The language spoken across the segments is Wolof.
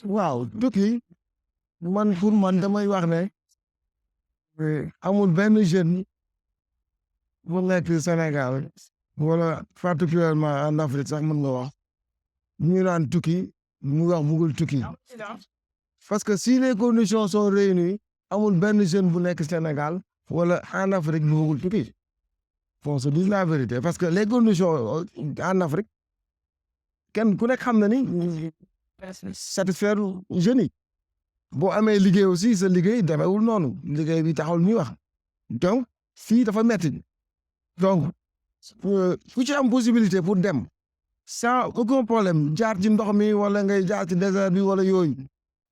waaw tukki man pour man damay wax ne amul benn jeune bu nekk Sénégal wala particulièrement en Afrique sax mën nga wax ñu naan tukki mu wax bugul tukki parce que si les conditions sont réunies amul benn jeune bu nekk Sénégal wala en Afrique bu bugul tukki faut se dire la vérité parce que les conditions en Afrique kenn ku nekk xam na ni satisfaire jeunes yi boo amee liggéey aussi sa liggéey demewul noonu liggéey bi taxul ñuy wax donc fii dafa metti donc ku ci am possibilité pour dem sans aucun problème jaar ci ndox mi wala ngay jaar ci désert bi wala yooyu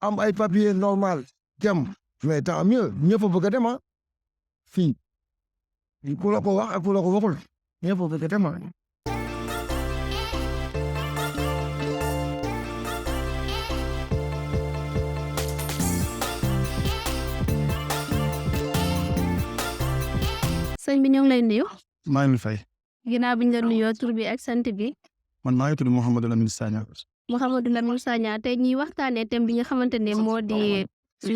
am ay papier normal dem mais tant mieux ñëpp a bëgg a dem fii ku la ko wax ak ku la ko waxul ñëpp a bëgg a dem sëñ bi ñoo ngi lay nuyu. maa ngi fay. ginnaaw bi ñu la nuyoo tur bi ak sant bi. man maa ngi tudd Mouhamadou Lamine Sagna. Mouhamadou Lamine Sagna tey ñuy waxtaanee thème bi nga xamante ne moo di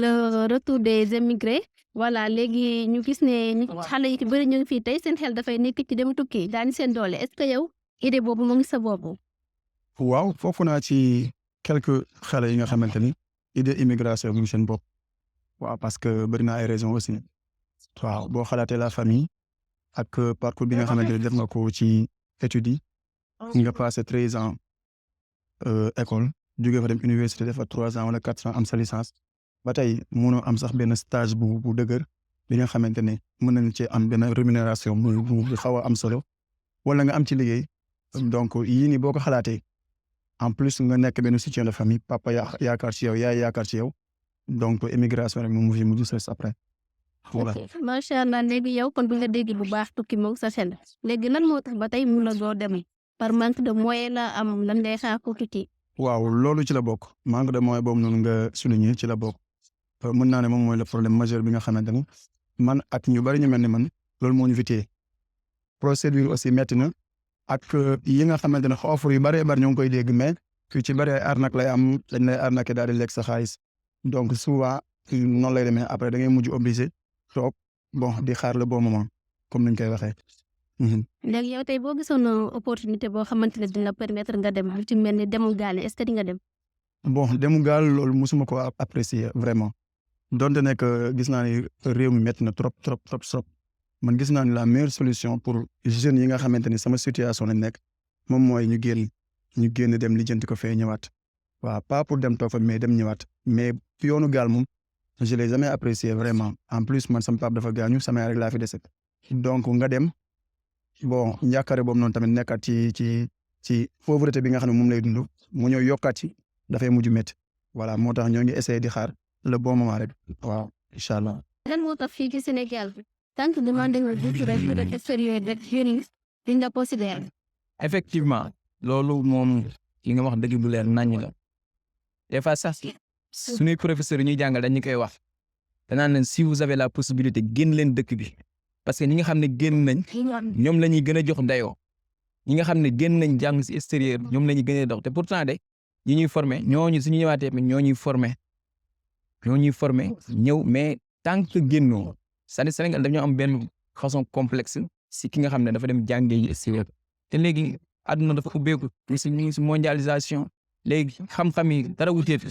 le retour des émigrés. voilà léegi ñu gis ne xale yi bëri ñu ngi fii tey seen xel dafay nekk ci dem tukki daani seen doole est-ce que yow idée boobu mu ngi sa bopp. waaw foofu naa ci quelques xale yi nga xamante ni idée immigration mu ngi seen bopp. waaw parce que bëri na ay raisons aussi. waaw boo xalaatee la famille. ak parcours bi nga xamante ne def nga ko ci études yi nga passé 13 ans école jóge fa dem université def fa 3 ans wala 4 ans am sa licence ba tey mënoo am sax benn stage bu dëgër bi nga xamante ne mën nañ ci am benn rémunération bu xaw a am solo wala nga am ci liggéey donc yii nii boo ko xalaatee en plus nga nekk benn soutien de famille papa yaakaar ci yow yaay yaakaar ci yow donc immigration rek moom mu fi mujj sa après. voilà macha allah léegi yow kon bi nga dégg bu baax tukki moom sa xel léegi lan moo tax ba tey mun na doo dem par manque de moyen la am lan ngay xaar ko tukki. waaw loolu ci la bokk manque de moyen boobu noonu nga souligner ci la bokk mën naa ne moom mooy le problème majeur bi nga xamante ni man ak ñu bari ñu mel ni man loolu moo ñu fi téye procédure aussi métti na ak yi nga xamante ne offre yu bari bari ñu ngi koy dégg mais fii ci bari ay arnaque lay am dañ lay arnaqué daal di lekk sa xaalis donc souvent noonu lay demee après da ngay mujj obligé. toog bon di xaar le bon moment comme niñ koy waxee. léegi yow tey boo gisoon opportunité boo xamante ne dina permettre nga dem lu ci mel ni demul gaal est-ce que di nga dem. bon demu gaal loolu musuma ko apprécier vraiment donte nekk gis naa ni réew mi métti na trop man gis naa ni la meilleure solution pour jeunes yi nga xamante ni sama situation lañ nekk moom mooy ñu génn dem lijjanti ko fee ñëwaat waaw pas pour dem toog fa mais dem ñëwaat mais yoonu gaal moom. je l'ai jamais apprécié vraiment en plus man sama papa dafa gaañu sama yaay rek laa fi dese donc nga dem bon njàkkaare boobu noonu tamit nekkaat ci pauvreté bi nga xam ne moom lay dund mu ñëw yokkaat ci dafay mujj métti voilà moo tax ñoo ngi essayé di xaar le bon moment rek waaw incha allah. lan moo tax fii ci Sénégal tant que demandé nga jiitu rek peut-être extérieur rek jeunes yi nga considéré. effectivement loolu moom li nga wax dëgg bu leer naññ la des fois sax. suñuy professeurs yi ñuy jàngal dañu koy wax danaan leen si vous avez la possibilité génn leen dëkk bi parce que ñi nga xam ne génn nañ ñoom la ñuy gën a jox dayoo ñi nga xam ne génn nañ jàng si extérieur ñoom la ñuy gën a dox te pourtant de ñi ñuy formé ñooñu suñu ñëwaatee ñoo ñuy formé ñëw mais tant que génnoo c'est-à-dire Sénégal dañoo am benn façon complexe si ki nga xam ne dafa dem jàngee ji extérieur te léegi àdduna dafa ubbeeku ñu ngi si mondialisation léegi xam-xam yi dara wuteet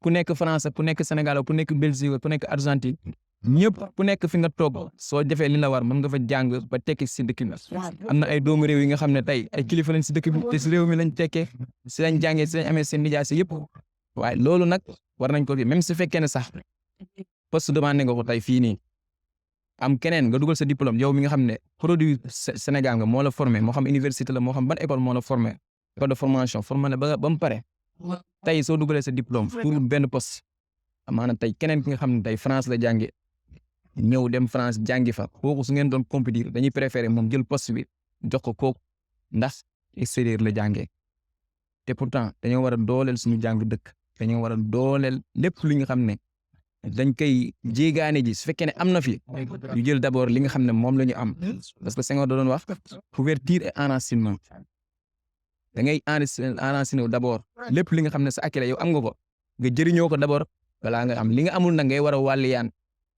ku nekk France ku nekk Sénégal ku nekk Belgique ku nekk Argentine ñëpp ku nekk fi nga toog soo defee li la war mën nga fa jàng ba tekki si dëkk bi am na ay doomu réew yi nga xam ne tey ay kilifa lañ si dëkk bi te si réew mi lañ tekkee si lañ jàngee si lañ amee seen nijaay si yëpp waaye loolu nag war nañ ko même su fekkee ne sax poste demandé nga ko tey fii nii am keneen nga dugal sa diplôme yow mi nga xam ne produit Sénégal nga moo la formé moo xam université la moo xam ban école moo la formé école de formation formé na ba mu pare tey soo dugalee sa diplôme pour benn poste maanaam tey keneen ki nga xam ne tey France la jànge ñëw dem France jàngi fa kooku su ngeen doon compétir dañuy préférer moom jël poste bi jox ko kooku ndax extérieur la jàngee te pourtant dañoo war a dooleel suñu jàng dëkk dañoo war a dooleel lépp li nga xam ne dañ koy jéegaane ji su fekkee ne am na fi ñu jël d'abord li nga xam ne moom la ñu am parce que Senghor da doon wax ouverture et enracinement da ngay enraciné d'abord lépp li nga xam ne sa acquis la yow am nga ko nga jëriñoo ko d'abord balaa nga am li nga amul nag ngay war a wàlliyaan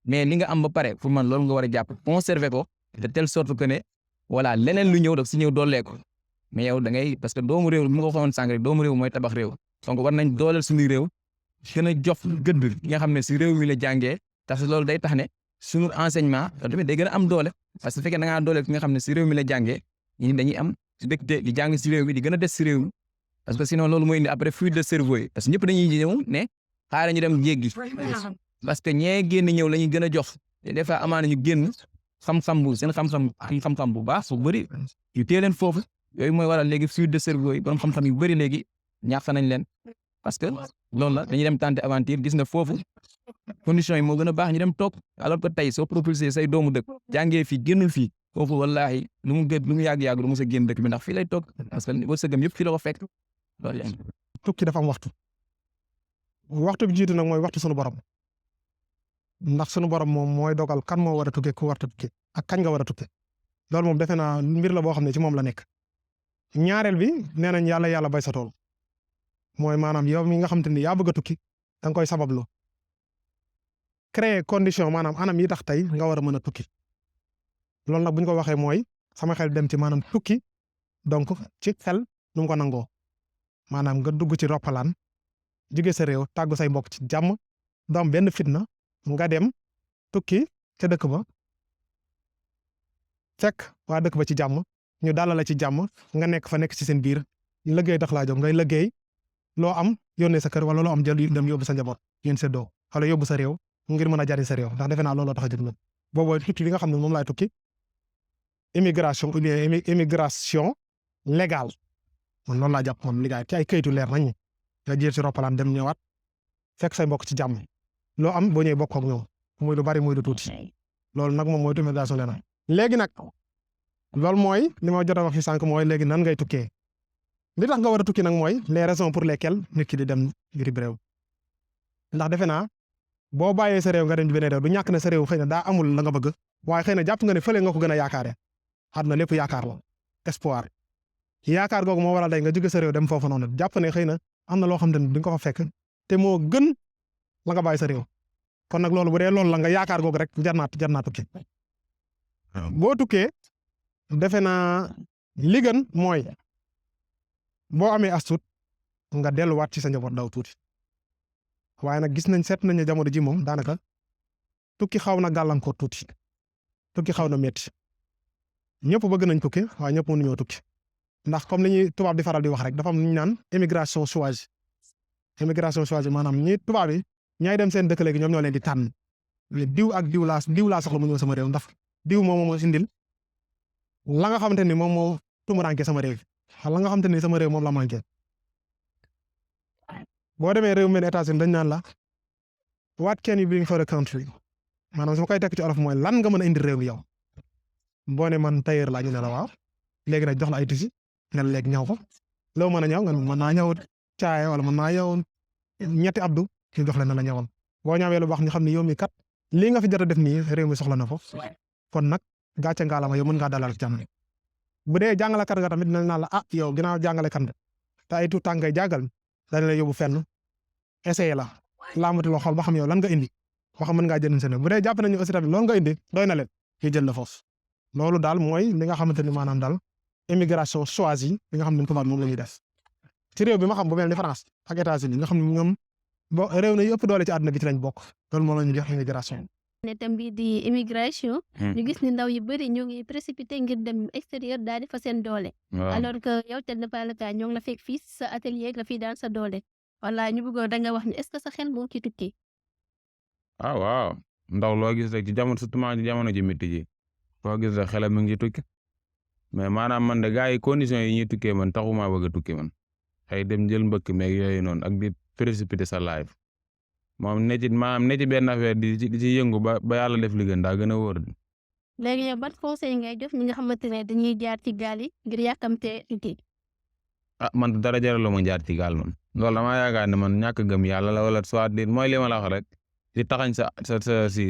mais li nga am ba pare pour man loolu nga war a jàpp conserver ko de telle sorte que ne voilà leneen lu ñëw daf si ñëw doolee ko mais yow da ngay parce que doomu réew mu nga waxoon sànq rek doomu réew mooy tabax réew donc war nañ dooleel suñu réew gën a jox gëdd ki nga xam ne si réew mi la jàngee parce que loolu day tax ne suñu enseignement tamit day gën a am doole parce que fekkee da ngaa dooleel ki nga xam ne si réew mi la jàngee ñi dañuy am si dëkk di jàng si réew mi di gën a des si réew mi parce que sinon loolu mooy indi après fuite de cerveau yi parce que ñëpp dañuy ñëw ne xaaral ñu dem jéggi parce que ñee génn ñëw la ñuy gën a jox te des fois amaana ñu génn xam-xam bu seen xam-xam bu baax bu bëri yu tee leen foofu yooyu mooy waral léegi fuite de cerveau yi borom xam-xam yu bëri léegi ñaax nañ leen parce que loolu la dañuy dem tenter aventure gis nga foofu conditions yi moo gën a baax ñu dem toog alors que tey soo propulsé say doomu dëkk jàngee fii génnul fii foofu wallaahi lu mu yàgg-yàgg du mu sa génn dëkk bi ndax fii lay toog parce que wërsëgam yëpp fii la ko fekk loolu tukki dafa am waxtu bi jiitu nag mooy waxtu sunu borom ndax sunu borom moom mooy dogal kan moo war a tukki ku war a tukki ak kañ nga war a tukki loolu moom defe naa mbir la boo xam ne ci moom la nekk ñaareel bi nee nañ yàlla bay sa tool mooy maanaam yow mi nga xam te ni yaa bëgg a tukki da nga koy sabablu créer condition maanaam anam yi tax tey nga war a mën a tukki loolu nag bu ñu ko waxee mooy sama xel dem ci maanaam tukki donc ci xel nu mu ko nangoo maanaam nga dugg ci roppalaan jóge sa réew tàggu say mbokk ci jàmm doo am benn fitna nga dem tukki ca dëkk ba fekk waa dëkk ba ci jàmm ñu dalal la ci jàmm nga nekk fa nekk ci seen biir liggéey tax laa jóg ngay liggéey loo am yónnee sa kër wala loo am jël dem yóbbu sa njaboot yéen seddoo wala yóbbu sa réew ngir mën a jariñ sa réew ndax defe naa looloo tax a jóg nag boobu tukki li nga xam ne moom laay tukki immigration légale man loolu laa jàpp man liggéey ci ay kayitu leer nañ nga jël ci roppalaan dem ñëwaat fekk say mbokk ci jàmm loo am boo ñëwee bokk ak ñoom muy lu bari muy lu tuuti loolu nag moom mooy immigration légale léegi nag loolu mooy li ma jot a wax ci sànq mooy léegi nan ngay tukkee li tax nga war a tukki nag mooy les raisons pour lesquelles nit ki di dem bitim réew ndax defe naa boo bàyyee sa réew nga dem ci beneen réew du ñàkk ne sa réew xëy na daa amul la nga bëgg waaye xëy na jàpp nga ne fële nga ko gën a yaakaare àdduna lépp yaakaar la espoir yaakaar googu moo waral day nga jóge sa réew dem foofu noonu jàpp ne xëy na am na loo xam te ne di nga ko fa fekk te moo gën la nga bàyyi sa réew kon nag loolu bu dee loolu la nga yaakaar googu rek jar naa tukki boo tukkee defe naa li gën mooy boo amee as tuut nga delluwaat ci sa njaboot daw tuuti waaye nag gis nañ seet nañ ne jamono ji moom daanaka tukki xaw na gàllankoor tuuti tukki xaw na métti ñëpp bëgg nañ tukki waaye ñëpp mënuñoo tukki ndax comme li ñuy tubaab di faral di wax rek dafa am lu ñu naan immigration choisie maanaam ñi tubaab yi ñaay dem seen dëkk léegi ñoom ñoo leen di tànn diw ak diw laa soxla mu ñëw sama réew ndax diw moom moo indil la nga xamante ni moom moo tumuraanke sama réew la nga xamante ni sama réew moom la manqué boo demee réew mel États-Unis dañ naan la what can you bring for the country maanaam su ma koy tekk ci olof mooy lan nga mën a indi réew mi yow boo ne man tailleur laa ñu ne la waaw léegi nag jox la ay tissu nga léegi ñaw ko loo mën a ñaw nga mën naa ñaw caaya wala mën naa ñaw ñetti abdu ñu jox la na la ñawal boo ñaawee lu baax ñu xam ne yow mi kat lii nga fi jot a def nii réew mi soxla na ko kon nag gàcce ngaalama yow mën ngaa dalal jàmm bu dee jàngalekat nga tamit dinañ naan la yow ginnaaw jàngalekat nga te ay tuut tànk ngay jàngal dañ la yóbbu fenn essayé la laamati loo xool ba xam yow lan nga indi ba xam mën ngaa jëriñ seen bu dee jàpp nañu aussi tamit loolu nga indi doy na leen ñu jël la foofu loolu daal mooy li nga xamante ni maanaam daal immigration choisie li nga xam ne tubaab moom la ñuy def ci réew bi ma xam bu mel ni France ak États-Unis nga xam ne ñoom réew na ëpp doole ci àdduna bi ci lañ bokk loolu moom la ñuy def immigration. ne tam bi di immigration. ñu gis ni ndaw yu bëri ñu ngi précipité ngir dem extérieur daal di fa seen doole. alors que yow tel n'est pas le cas ñoo ngi la fekk fii sa atelier nga fii daan sa doole wala ñu bëggoon da nga wax ni est-ce que sa xel mu ngi ci tukki. waaw ndaw loo gis rek ci jamono surtout ci jamono ji métti ji loo gis rek xelam mu ngi ci tukki mais maanaam man de gars yi conditions yi ñuy tukkee man taxuma bëgg a tukki man xëy dem jël mbëkk meeg yooyu noonu ak di précipiter sa life moom ne ci benn affaire di ci yëngu ba yàlla def li gën daa gën a wóor. léegi yow ban conseil ngay jox ñi nga xamante ne dañuy jaar ci gaal yi ngir yàkkamte tukki. man dara jaraloo ma jaar ci gaal man loolu damaa yaakaar ne man ñàkk gëm yàlla la wala soit di mooy li ma la wax rek di taxañ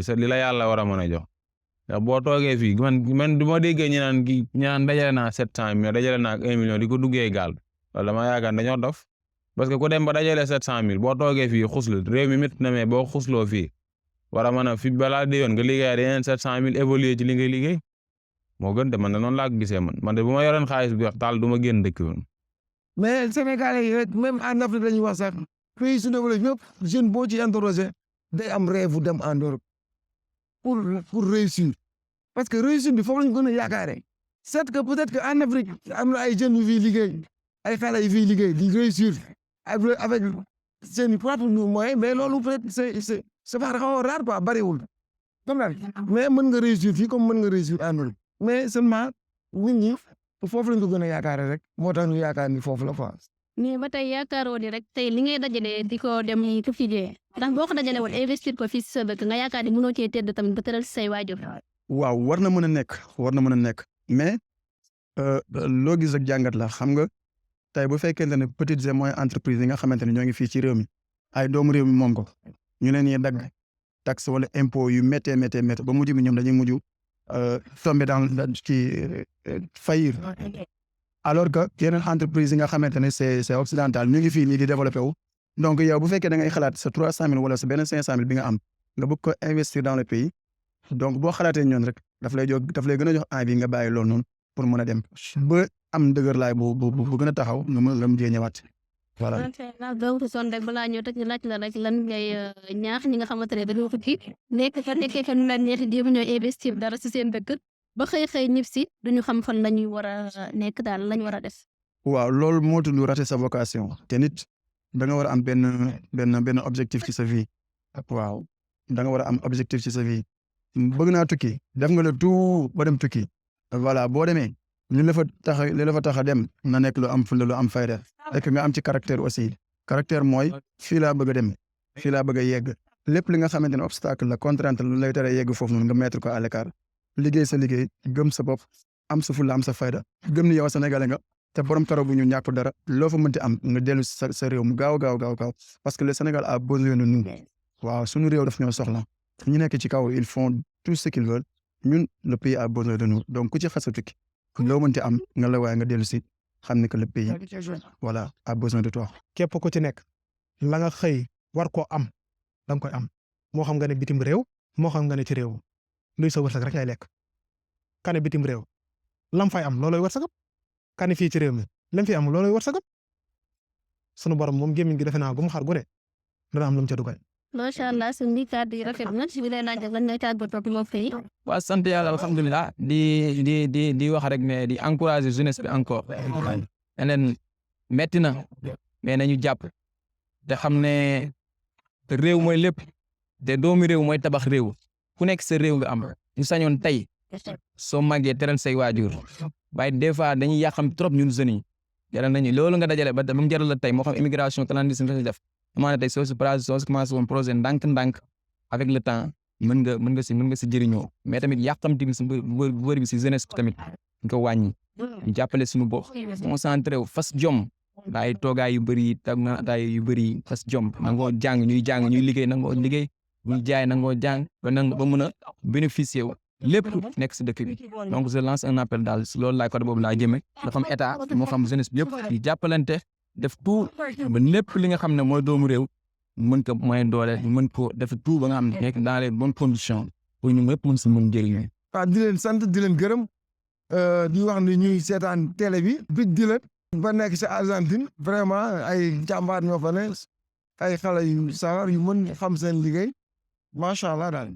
sa li la yàlla war a mën a jox ndax boo toogee fii man du ma déggee ñu naan dajale naa 700 millions dajale naa 1 million di ko duggee gaal loolu damaa yaakaar dañoo dof parce que ku dem ba dajale 700,000 boo toogee fii xuslu réew mi métti na mais boo xusloo fii war a mën a fi balaa di yoon nga liggéeyaat yeneen 700,000 évoluer ci li ngay liggéey moo gën de man de noonu laa ko gisee man de bu ma yoroon xaalis bi wax taal du ma génn dëkk bi. mais Sénégalais yi rek même en Afrique dañuy wax sax pays su développé yëpp jeune boo ci interrogé day am rêve dem en Europe pour réussir parce que réussir bi foofu lañu gën a yaakaare c'est que peut-être que en Afrique am na ay jeunes yu fiy liggéey ay xale yu fiy liggéey di réussir avec seen propre moyen mais loolu peut-être c'est pas xaw a rare quoi bariwul comme daal mais mën nga réussir fii comme mën nga réussir en Europe mais seulement nit ñi foofu lañ ko gën a yaakaare rek moo tax ñu yaakaar ni foofu la quoi. mais ba tey yaakaaroo ni rek tey li ngay dajale di ko dem tukki jee ndax boo ko dajale woon investir ko fii si sa dëkk nga yaakaar ni mënoo cee tedd tamit ba tëral si say waajur. waaw war na mën a nekk mais loo gis rek jàngat la xam nga tey bu fekkente ne petites et moyennes entreprises yi nga xamante ne ñoo ngi fii ci réew mi ay doomu réew mi moom ko ñu leen ñuy dagg taxe wala impôt yu méttee ba mujj bi ñoom dañuy mujj tombé dans ci faillir alors que yeneen entreprise yi nga xamante ne c'est occidental ñu ngi fii nii di développé wu donc yow bu fekkee da ngay xalaat sa 300,000 wala sa benn 500,000 bi nga am nga bëgg ko investir dans le pays donc boo xalaatee ñoon rek daf lay gën a jox envie nga bàyyi loolu noonu pour mën a dem ba am dëgër laay bu gën a taxaw nga mën ñëwaat voilà. donc son rek balaa ñëw tëj laaj la rek lan ngay ñaax ñi nga xamante ne dañoo tukki nekkee fa ñu leen ñeexi di ñoo investir dara si seen dëkk ba xëy ñëpp si duñu xam fan la ñuy war a nekk daal la ñu war a def. waaw loolu moo tudd rater sa vocation te nit da nga war a am benn objectif ci sa vie waaw da nga war a am objectif ci sa vie bëgg naa tukki def nga le tout ba dem tukki voilà boo demee li la fa tax a dem na nekk lu am fulla lu am fayda fekk nga am ci caractère aussi caractère mooy fii laa bëgg a dem fii laa bëgg a yegg lépp li nga xamante ne obstacle la contrainte lu lay tere yegg foofu noonu nga mettre ko à l'écart liggéey sa liggéey gëm sa bopp am sa fulla am sa fayda gëm ni yow Sénégalais nga te borom karo bu ñu ñàkk dara loo fa mënti am nga dellu sa réew mu gaaw parce que le Sénégal a besoin de nous waaw suñu réew daf ñoo soxla ñu nekk ci kaw ils font tout ce qu'ils veulent ñun le pays a besoin de nous donc ku ci xas a tukki loo mënti am nga la waaye nga dellu si xam ne que le pays voilà a besoin de toi. képp ku ci nekk la nga xëy war koo am da nga koy am moo xam nga ne bitim réew moo xam nga ne ci réew luy sa wërsëg rek ngay lekk kane bitim réew lam fay am looloy wërsëgam kane fii ci réew mi lam fi am looloy wërsëgam sunu borom moom gémmiñ gi defe naa gu mu xar gu ne dana am lu mu ca dugal. macha allah suñu kàddu yi rafet na si bi lay laaj lan ngay tàggatoo ak moo fay. waa sant yàlla alhamdulilah di wax rek mais di encourager jeunesse bi encore leen metti na mais nañu jàpp te xam ne réew mooy lépp te doomi réew mooy tabax réew ku nekk sa réew nga am ñu sañoon tey soo màggee teral say waajur waaye des fois dañuy yàqam trop ñun jeunes yi jaral nañu loolu nga dajale ba mu jaral la tey moo xam immigration clandestine nga def amaana tey soo si commencé woon projet ndànk avec le temps mën nga si jëriñoo mais tamit yàqamti bi si wër bi si jeunesse bi tamit nga ko wàññi ñu jàppale suñu bopp concentré wu fas jom ay toogaay yu bëri tag na ataay yu bëri fas jom nangoo jàng ñuy liggéey nangoo liggéey ñuy jaay nangoo jàng ba mën a bénéficier wu lépp nekk si dëkk bi donc je lance un appel daal si loolu côté boobu laa jëmee dafa am état moo xam jeunesse bi yëpp di jàppalante def tout ba lépp li nga xam ne mooy doomu réew mën ko mooy doole mën ko def tout ba nga xam ne nekk dans les bonnes conditions pour ñu ñëpp mën si mën jëriñoo. waaw di leen sant di leen gërëm di wax ni ñuy seetaan télé bi big di leen ba nekk si Argentine vraiment ay jàmbaar ñoo fa ne ay xale yu sawar yu mën xam seen liggéey macha allah daal.